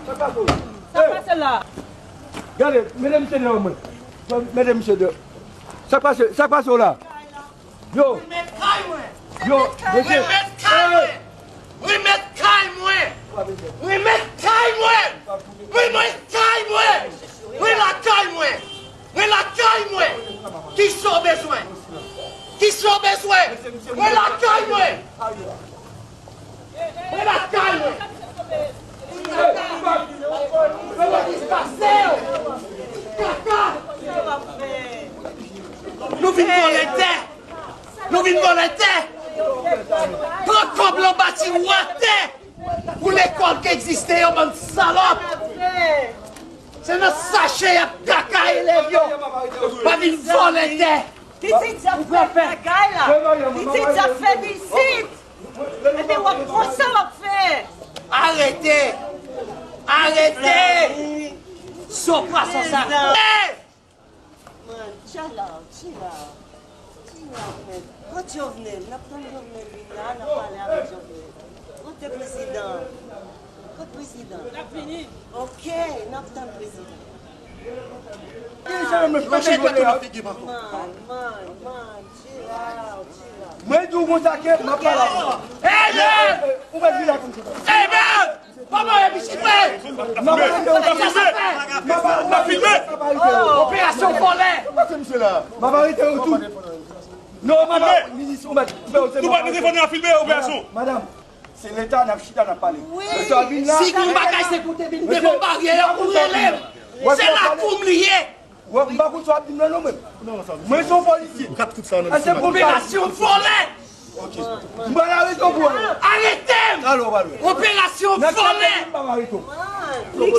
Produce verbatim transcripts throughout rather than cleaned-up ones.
Sa k pase w la? Sa k pase la? Gade, mete misye deyò mwen. Mete misye deyò. Sa k pase, sa k pase w la? Yo. Remèt kay mwen. Yo, mesye. Remèt kay mwen. Remèt kay mwen. Remèt kay mwen. Remèt kay mwen. Mwen lakay mwen. Mwen lakay mwen. Kisa w bezwen? Kisa w bezwen? Mwen lakay mwen. Mwen lakay mwen. Kaka. Nou vin vòlè tè. Nou vin vòlè tè. Pran kòb lan bati wè tè. Pou lekòl ki egziste yo, bann salòp. Se nan sache y ap kaka elèv yo. Pa vin vòlè tè. Pitit sa fèt lakay la. Pitit sa fèt isit. Epi w ap konsa w ap fè. Arete. Arete. Sòt pwason sa. Man, chill out, chill out. Chill out, man. Kot Jovenel? N ap tann Jovenel vin la, n ap pale avèk Jovenel. Kote prezidan? Kot prezidan? L ap vini. Ok, n ap tann prezidan. Ki jan mwen fè kote a? Man, man, man, chill out, chill out. Mwen di w konsa ke m ap pale avè w. Hey, man! Ou mèt vin la konsa. Hey, man! Kòman e pitit mwen? M ap arete yo tou. M ap arete yo tou. Operasyon vòlè. M ap arete yo tou. Non, madam, minis, ou mèt fè yo. Nou pa telefone a filme operasyon. Madam, se leta n ap chita n ap pale. Mesye a vin la. Si gon bagay se pou te vin devan baryè a pou rele m. Se lakou m li ye. Wè, m pa konn sa w ap di m nan non, mwen. Mwen se yon polisye. Kat kout sa nan. Operasyon vòlè. Ok. M pral arete w pou wè. Arete m! Talè w pral wè. Operasyon vòlè. M pral arete w.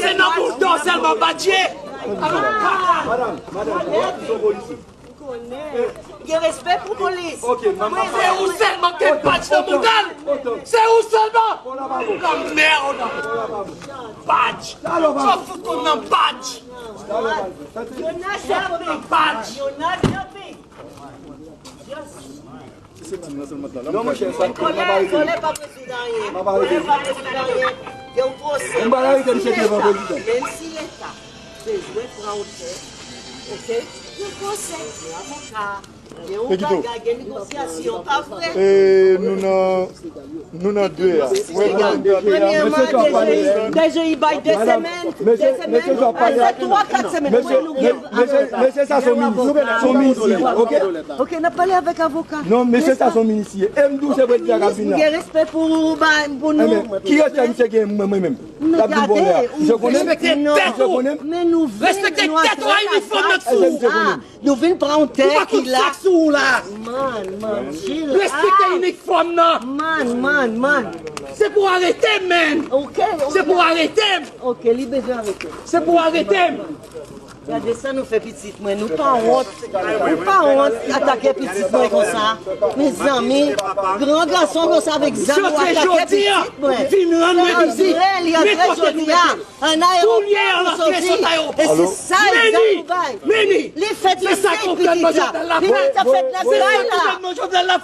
Se nan boudò sèlman, badje. Madam, madam, se yon polisye. Gen respè pou polis. Ok, manman. Se ou sèlman ki gen badj nan mouda l. Se ou sèlman. Lanmèd. Badj. Sa w fout konn nan badj. Yo n a jape. Badj. Yo n a jape. Yes. Non, monchè, sa. Vòlè, vòlè pa rezoud anyen. Vòlè pa rezoud anyen. Gen yon pwosè. M pa arete misye devan prezidan. Menm si leta bezwen pran otè, ok? Gen pwosè, gen avoka, gen yon bagay, gen negosyasyon, pa vre? E nou nan Nou nan de a. Premyèman, deje, deje, i bay de semèn, de semèn, se twa, kat semèn, mwen nou gen. Mesye, sa se yon minis, se yon minis li ye, ok? Ok, n ap pale avèk avoka. Non, mesye, sa se yon minis li ye. E m di w se prezidan k ap vin la. Gen respè pou, ba, pou nou. Ki respè misye gen mwen, mwen menm? L ap vin vòlè a. Misye konnen? Misye konnen? Men nou vin, nou ap fè lakay. Nou vin pran yon tè ki la. Ou pa konn sa sou ou la. Man, man, chill out. Respekte inifòm nan. Man, man, man. Se pou arete m, man. Ok, ok. Se pou arete m. Ok, li bezwen arete. Se pou arete m. Gade sa nou fè pitit mwen. Nou pa wont. Nou pa wont atake pitit mwen konsa. Mezanmi, gran gason konsa avèk zam ou atake pitit mwen. Vin rann mwen vizit. Nenpòt kote nou mete. An ayewopò pou soti. E se sa egzak ou bay. Li fèt isit, pitit la. Pitit la fèt lakay la.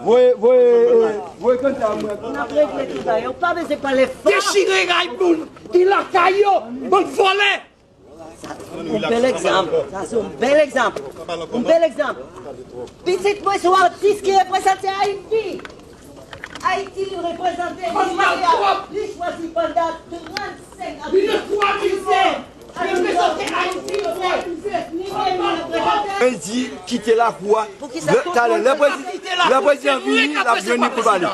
Voye, voye, eh, voye kanta mwen. N ap regle tout bagay. Ou pa bezwen pale fò. Dechire kay moun ki lakay yo. Bann vòlè. Yon bèl egzanp. Sa se yon bèl egzanp. Yon bèl egzanp. Pitit mwen se yon atis ki reprezante Ayiti. Ayiti li reprezante, li chwazi, li chwazi pandan trannsenk ane. Li nan twa mize. Li reprezante Ayiti nan twa mize. Li reprezante. Mwen di kite lakou a. Talè, lè prezidan, lè prezidan vini, l ap jwenn li pou l pale.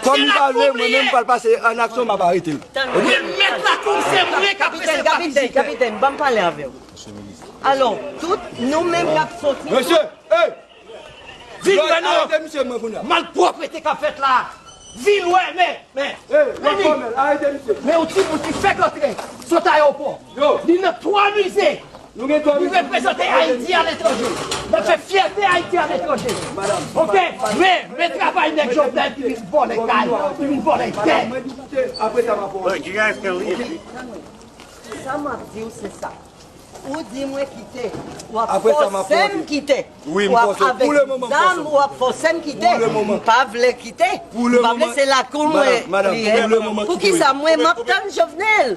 Kòm li pa vle, mwen menm m pral pase an aksyon, m ap arete l. Remèt lakou, se mwen k ap resevwa vizitè. Kapitèn, kapitèn, ban m pale avè w. Alò, tout nou menm k ap soti. Mesye, hey! Vin wè non. Arete misye mwen kounye a. Malpwòpte k ap fèt la. Vin wè, men, men. Hey, men yon ti bout ki fèk antre sot ayewopò. Li nan twa mize. Li reprezante Ayiti aletranje. L ap fè fyète Ayiti aletranje. Ok, men, men travay nèg Jovenel ki vin vòlè kay, ki vin vòlè tè. Look, you guys can leave. Sa m ap di w se sa. Ou di mwen kite. W ap fòse m kite. W ap avèk zam, w ap fòse m kite. M pa vle kite. M pa vle, se lakou mwen li ye. Poukisa mwen m ap tann Jovenel?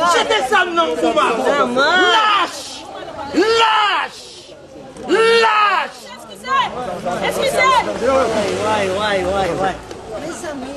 Jete zam nan pou m avè w. Lach! Lach! Lach! Eskize! Eskize! Way, way, way, way. Mezanmi,